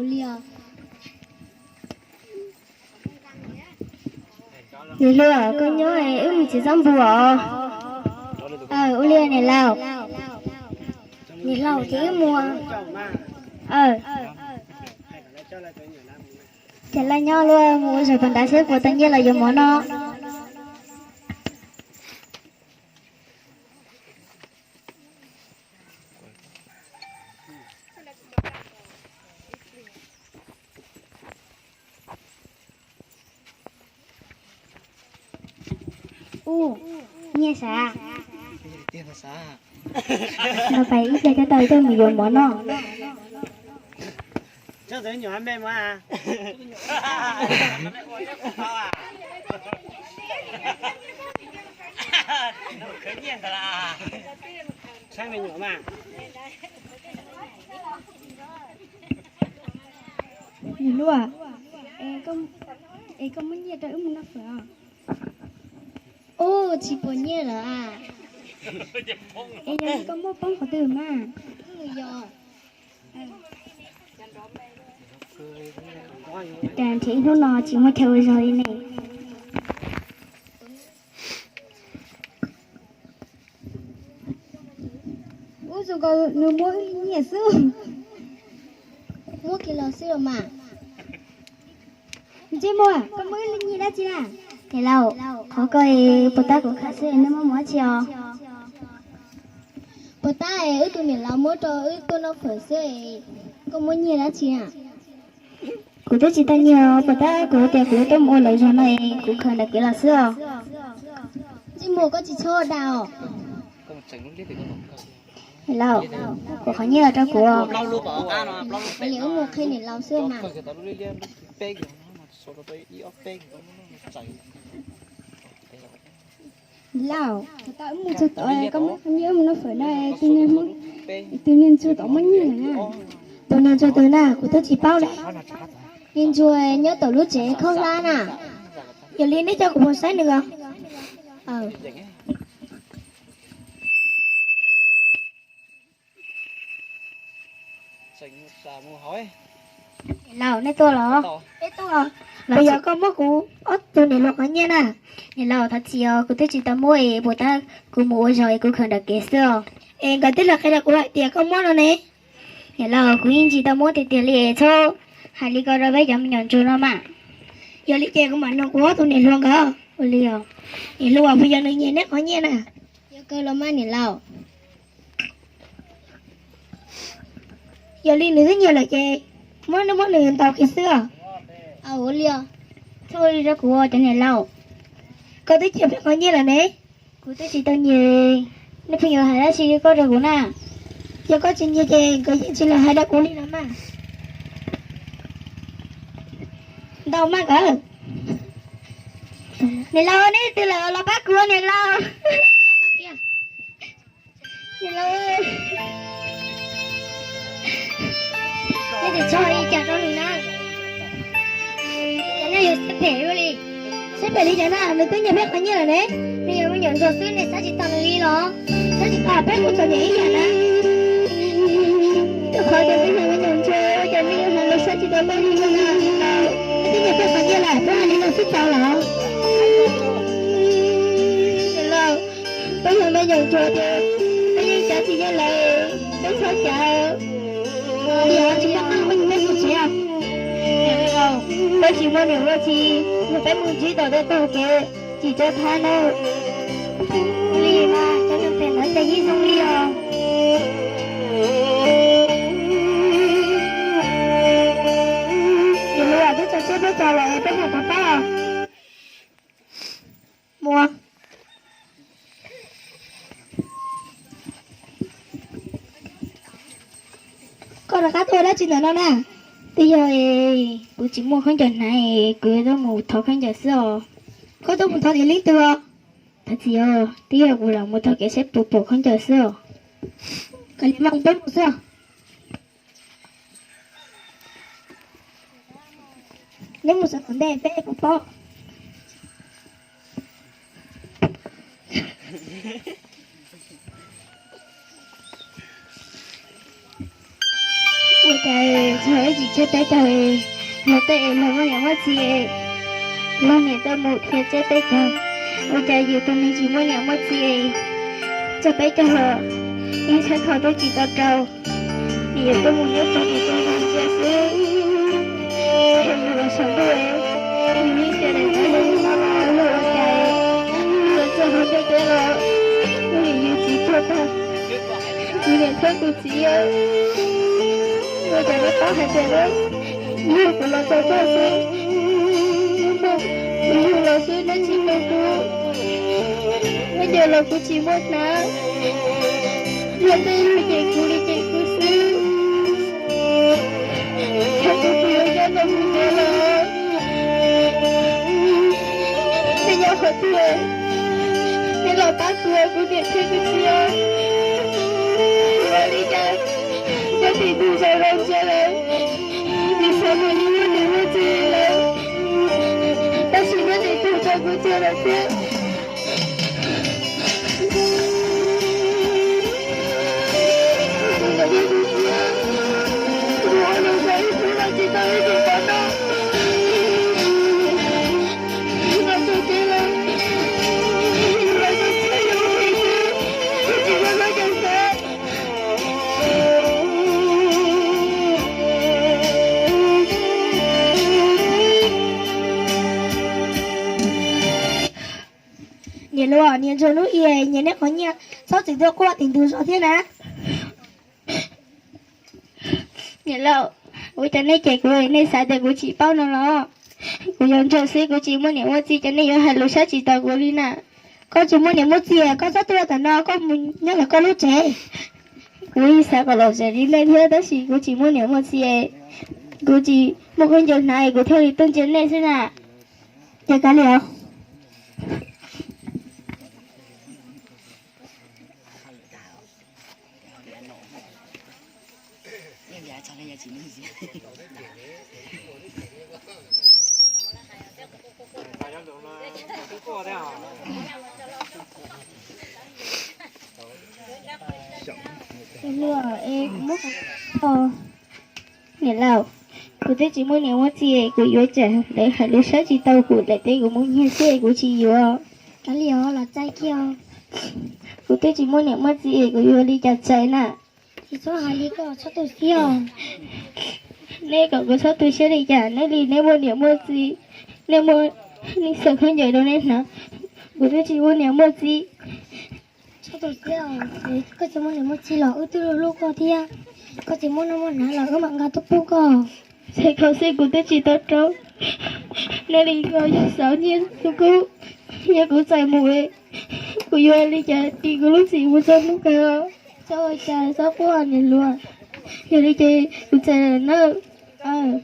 Niam hluas, koj nyob wb mus txiav txob npua os. Ua li niam laus. Niam laus ces wb mus. Ces laj nyob luaj, mus ua zog pas nrad seb puas tau nyiaj los yuav mov no. Ub, nyiaj sav. No pais ib pliag coj tau coj mus yuav mov noj. Niam hluas, es koj muab nyiaj rau wb mus noj fawm os. Ub, tsis pom nyiaj lawm as. Es yog li koj muab poob qhov twg mas? Cas nrhiav ib hnub no tsis muaj chaw ua zog li ne. Ub, zoo nkaus nws muab wb nyiaj xwb. Muab kiag los xwb los mas. Ntsej muag, koj muab wb nyiaj dab tsi na? Niam laus, qhov ko puas tab kuv khav xwb, nej muab mus dab tsi os? Puas tab wb tus niam laus muab rau wb tuaj noj fawm xwb, koj muab nyiaj dab tsi na? Kuv twb tsis tau nyiaj, puas tab kuv tias kuv tuaj mus ua lawv zog no es kuv khaws ntawm kev los xwb os. Ntsej muag, koj tsis txhob dag os. Niam laus, kuv qhov nyiaj los rau kuv. Ua li wb mus qhia niam laus xwb mas. Niam laus, thaum wb mus txog tod koj muab qhov nyiaj wb mus noj fawm na, tus niag ntsuag tod muab nyiaj lawm na. Tus niag ntsuag twg na, kuv twb tsis paub li. Niag ntsuag nyob tom lub tsev khaub hlab na. Yog li neb coj kuv mus saib nws os. Niam laus, nej tuaj los? Los yog koj muab kuv ob tug niam hluas qhov nyiaj na? Niam laus, thov txim os, kuv twb tsis tau muab es puas tab kuv mus ua zog es kuv khaws ntawm kev xwb os. Es nkawd twb los qhia rau kuv hais tias koj muab no ne. Niam laus, kuv yeej tsis tau muab tiag tiag li es txhob hais li ko rau peb cov me nyuam ntsuag no mas. Yog li ces kuv mam nug kuv ob tug niam hluas nkawd. Ua li os. Niam hluas, puas yog nws nyiag neb qhov nyiaj na? Yog kawg los mas niam laus. Yog li nws twb nyiag lawm ces muab, muab nws ntaus kiag xwb os. Ua li os. Txhob ua li rau kuv cov niam laus. Koj twb nyiag peb qhov nyiaj lawm ne. Kuv twb tsis tau nyiag. Nej pheej yuav hais dab tsi koj rau kuv na? Yog koj tsis nyiag ces nkawd yeej tsis los hais rau kuv li no mas. Ntau mas nkawd. Niam laus, neb twg lawm los pab kuv niam laus. Niam laus, neb tsis txhob li cas rau nws na. Ces nej yuav siab phem ua li. Siab phem li cas na, nws twb nyiag peb qhov nyiaj lawm ne. Nws yog me nyuam ntsuag xwb, nej saib tsis taus nws li los? Saib tsis taus peb kuj txom nyem ib yam na. Rau qhov tias peb yog me nyuam ntsuag, ua cas nej yuav hais lus saib tsis taus peb li no na? Peb twb nyiag peb qhov nyiaj lawm, peb hais li no xwb tau los? Niam laus, peb yog me nyuam ntsuag ces peb yeej cav tsis yeej lawm, peb txhob cav. Yog tsis muaj qab peb mus tsev. Peb tsis muaj niam ua tsi, yog peb mus ntsib tom tej tog kev tsis tso thab nawb. Li mas cov neeg phem ntawd ces yeej zoo li os. Niam hluas, twb tso siab peb tso lawm, peb mus tom qab. Mus. Koj rov qab tuaj ua dab tsi ntawm no na? Twb yog kuv tsis muaj khaub ncaws hnav, kuv tuaj mus thov khaub ncaws xwb os. Koj tuaj mus thov tim leej twg os? Thov txim os, twb yog kuv lam mus taug kev saib puas pom khaub ncaws xwb os. Koj li mas peb mus xwb. Neb mus sawv tom ntej peb puas paub. Ua cas Yog ib tsis tseg peb caug, luag tej es luag muaj niam muaj txiv es luag niam tuaj mus thiab tseg peb caug, ua cas yus tus me tsis muaj niam muaj txiv es tseg peb caug los yeej txheej thaum twb tsis tau rau, nws yuav tuaj mus nyob rau tus tus ntsia xwb. Yog yus los saum ntuj, yus yeej tias daim teb yog yus no los luag ua cas los txog hauv ntiaj teb los, ua li yus txiv tuag tag, yus niam thiab kuv txiv, ua cas nej paub hais tias yog kuv los tau koj xwb, kuv yug los xwb neb tsis tu kuv, neb ncaws los kuv tsis muaj hnav, luag tej yug cem kuv li cem kuv xwb. Yog kuv tus yau nyob ntawm kuv tiag los, nej nyob qhov twg, nej los pab kuv, kuv niam thiab kuv txiv. Ua li cas nyob tim ntug zos zoo ntsia lawm, nws xav mus li muaj niam muaj txiv lawm, tab sis nyob tim ntug zos kuv txiv lawm thiab. Niam laus, niam ntsuag lub i, nyiam nej qhov nyiaj txhob txwm tuaj quaj tim ntug zos thiab na. Niam laus, ua cas nej cem kuv, nej xav tias kuv tsis paub no los? Kuv yog ntsuag xwb, kuv tsis muaj niam muaj txiv, cas nej yuav hais lus saib tsis taus kuv li na? Koj tsis muaj niam muaj txiv, koj txhob tuaj tam no, koj mus nyob ntawm koj lub tsev. Kuv yeej xav kom lom zem li nej thiab, tab sis kuv tsis muaj niam muaj txiv, kuv tsis muaj khaub ncaws hnav, kuv thiaj li tuaj ntsia nej xwb na. Ces kav liam. Niam laus, kuv twb tsis muaj niam muaj txiv, kuv yuav tsam lawv hais lus saib tsis taus kuv, lawv tias kuv muaj nyiaj xwb, kuv tsis yuav. Kav liam, los txais kiag. Kuv twb tsis muaj niam muaj txiv, kuv yuav li cas txais na? Tsis txhob hais li ko, txhob tu siab. Nej kom kuv txhob tu siab li cas? Neb li neb muaj niam muaj txiv, nej muaj, nej xaws khaub ncaws rau nej hnav. Kuv twb tsis muaj niam muaj txiv. Txhob tu siab, koj tsis muaj niam muaj txiv los wb twb hlub koj thiab. Koj tsis muaj noj muaj hnav los wb mam nqa tuaj pub koj. Txhais kho xwb kuv twb tsis tau rau. Neb li ko yog xav nyiaj tus kub, yog kuv txais mus, kuv yuav li cas ris kuv lub txim mus txog hnub kawg? Txhob ua cas, txhob quaj niam laus. Yog li ces kuv txais lawm nawb.